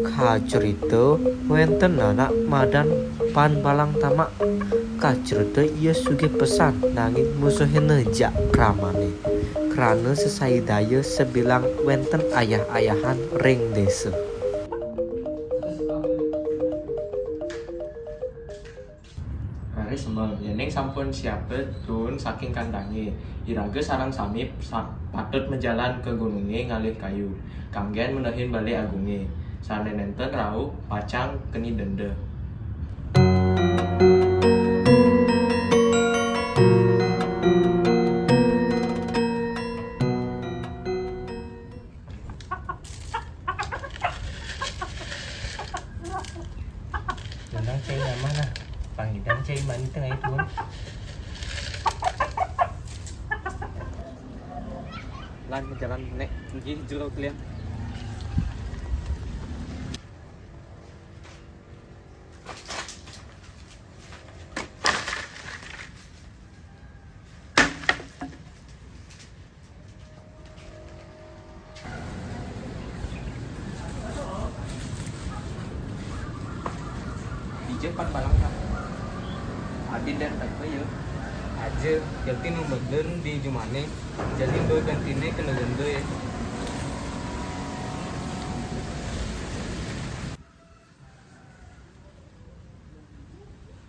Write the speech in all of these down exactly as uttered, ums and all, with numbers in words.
Kacerita wénten anak madan Pan Balang Tamak. Kacerita ia sugih pesan nanging musuhina jak kramané. Krana sesaidaya sabilang wénten ayah-ayahan ring désa. Raris semeng, yéning sampun siapé tuun saking kandangé, iraga sareng sami sa-, patut majalan ka gunungé ngalih kayu, kanggén menehin balé agungé, sané nénten rauh pacang keni denda. Menang cai nyaman lah. Pangidang cai mani tengah itu. Lan jalan nek nggih jero kalian. Dija Pan Balang, Kak? Adi dan teka ya. Aja, yakti nu meden di jumane. Jadi ba gantine kena genda ya.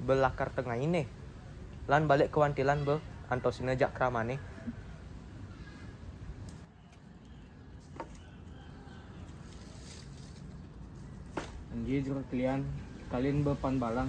Belakar tengah ini. Lan balik ke wantilan ba antosina jak kramane. Nggih, jero kalian, kalian ba Pan Balang.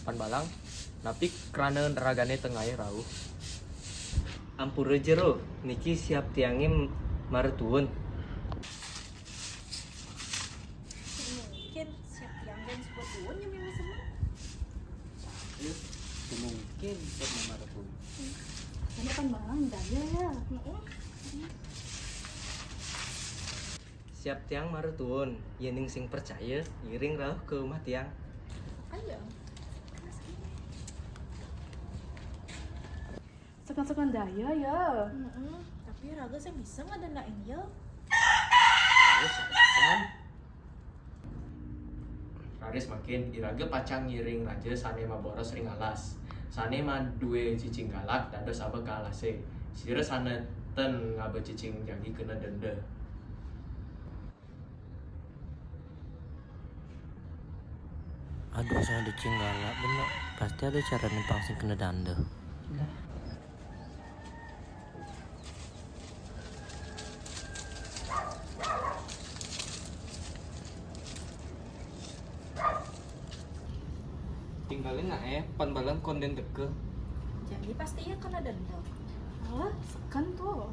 Pan Balang, napi krana ragane tengai rauh? Ampura jero, niki siap tiange mara tuun. Mungkin siap tiang dan suba tuun ya memang semua. Mungkin siap mara tuun. Karena Pan Balang daya ya. Heeh. Siap tiang mara tuun, yening sing percaya, ngiring rauh ke rumah tiang. Ayo. Sekan-sekan daya ya. Mm-mm. Tapi raga sing bisa ngadanain ya. Raris makin, iraga pacang ngiring raja sane maboros ring alas. Sane madue cicing galak dados aba ka alase. Sira sane ten ngaba cicing jagi kena denda. Aduh, sing ada cing galak bener. Pasti ada cara nempang sing kena danda. Tinggalin nak eh, Pan Balang konden deke. Jadi pasti iya kena denda. Alah, sekan tuh.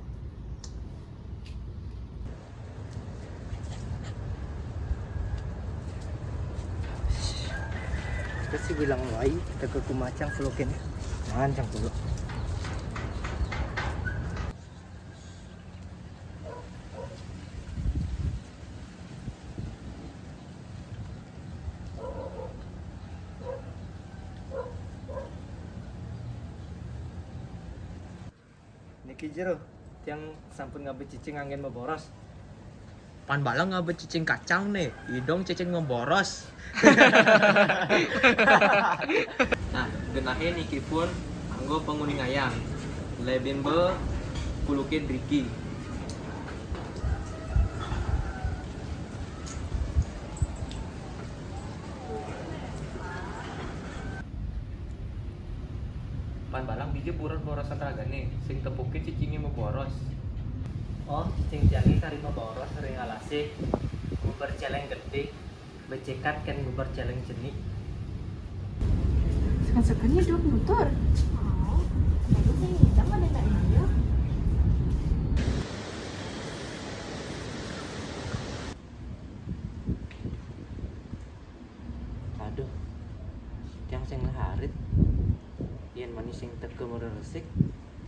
Kita sih bilang wai, kita ke kumacang pulo kene. Mancang pulo. Niki jero, tiang sampun ngaba cicing anggen maboros. Pan Balang ngaba cicing kacang ne, idong cicing maboros. Nah, genahe niki pun anggo panguningayang. Lebin be kuluke driki. Pan Balang bija boros-borosan ragane, sing tepuke cicinge maboros. Oh, cicing tiangé kari maboros ring alasé, nguber céléng gedé, becékat kén nguber céléng cenik. Sekan-sekan hidup nutur. Oh, bagus sih, ngidang ada nak iya. Aduh, tiang sing harit. Yén mani sing teka mara resik,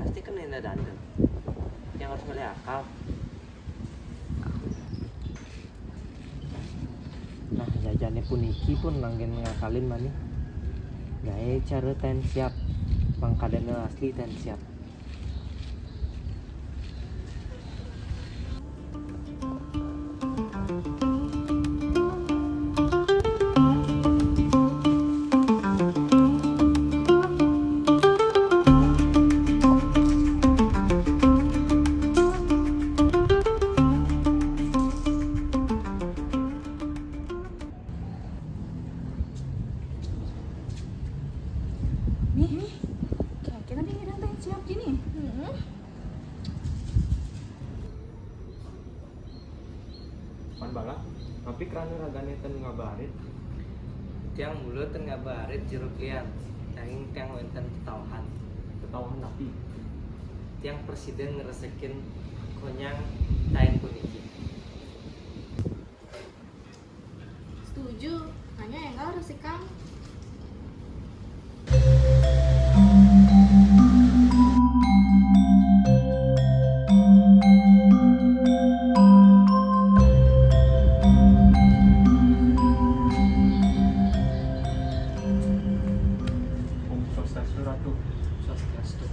pasti kena inda danda. Tiang harus ngalih akal. Nah, jajané puniki pun mangkin ngakalin mani. Gaé cara taén siap, mangkadana asli taén siap. Nih, nih. Kira-kira bini dang teh siap gini. Hmm. Pan Balang, napi krana ragané ten ngaba arit? Tiang mula ten ngaba arit, Jero Klian, nanging tiang wénten tetawahan. Tetawahan napi? Tiang prasida ngresekin konyang taén puniki. Setuju, hanya énggal resikang. Om Swastiastu, Ratu. Swastiastu.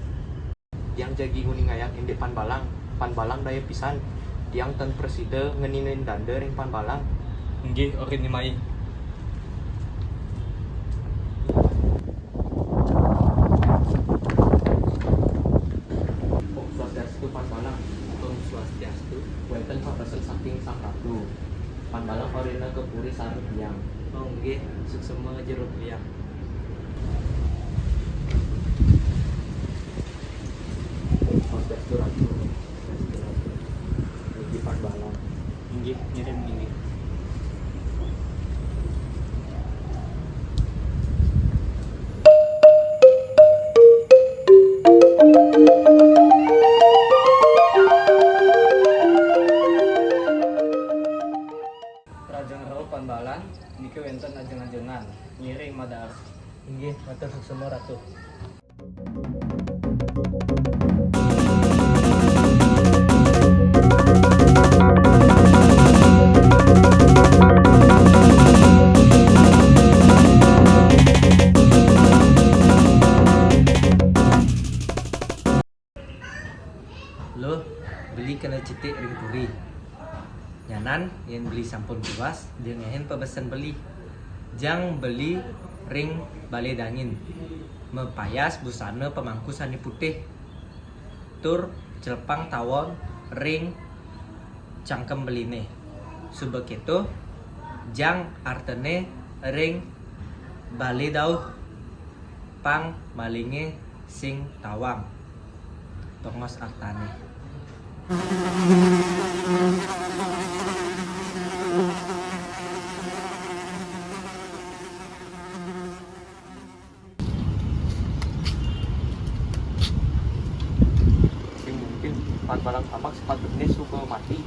Tiang jagi nguningayang indik Pan Balang. Pan Balang daya pisan. Tiang ten prasida ngeninin danda ring Pan Balang. Inggih, Ori Ni Mai. Om Swastiastu, Pan Balang. Om Swastiastu. Wénten pabesen saking Sang Ratu. Pan Balang orina ka puri sareng tiang. Oh, nggih, suksema Jero Klian. Om Swastiastu, Ratu. Niki Pan Balang. Inggih, ngiring, inggih. Rajang rauh Pan Balang, niki wénten ajeng-ajengan. Ngiring, Madar. Inggih, matur suksema, Ratu. Luh, beli kena citik ring puri. Nyanan, yén beli sampun puas, ida ngehin pabesen beli. Jang beli ring balé dangin. Mapayas busana pamangku sané putih. Tur celepang tawon ring cangkem beliné. Suba kéto, jang artene ring balé dauh, pang malingé sing tawang. Tongos artane. Sing mungkin Pan Balang Samak sepatutne suba mati.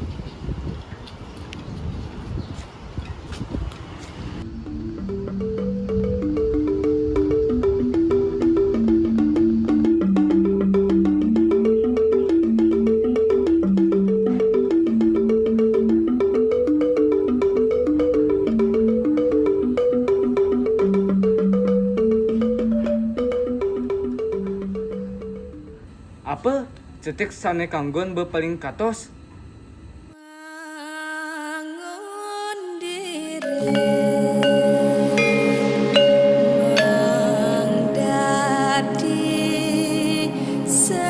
Apa cetik sane kanggon bepaling katos? Wangun diri mangdadi sanyang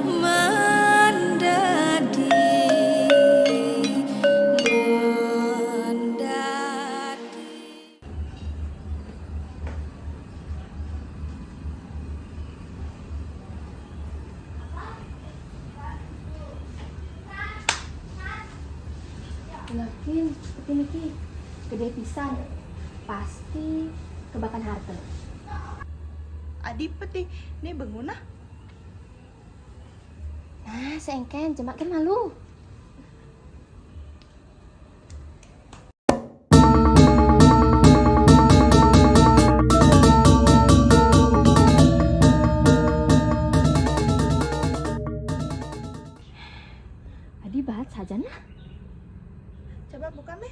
mendadi, mendadi. Yakin, peti niki gedé pisan. Pasti kebakan harta. Adi peti, né benguna. Nah, seengkén jemak gé malu. Adi baat sajan lah. Coba buka, Méh.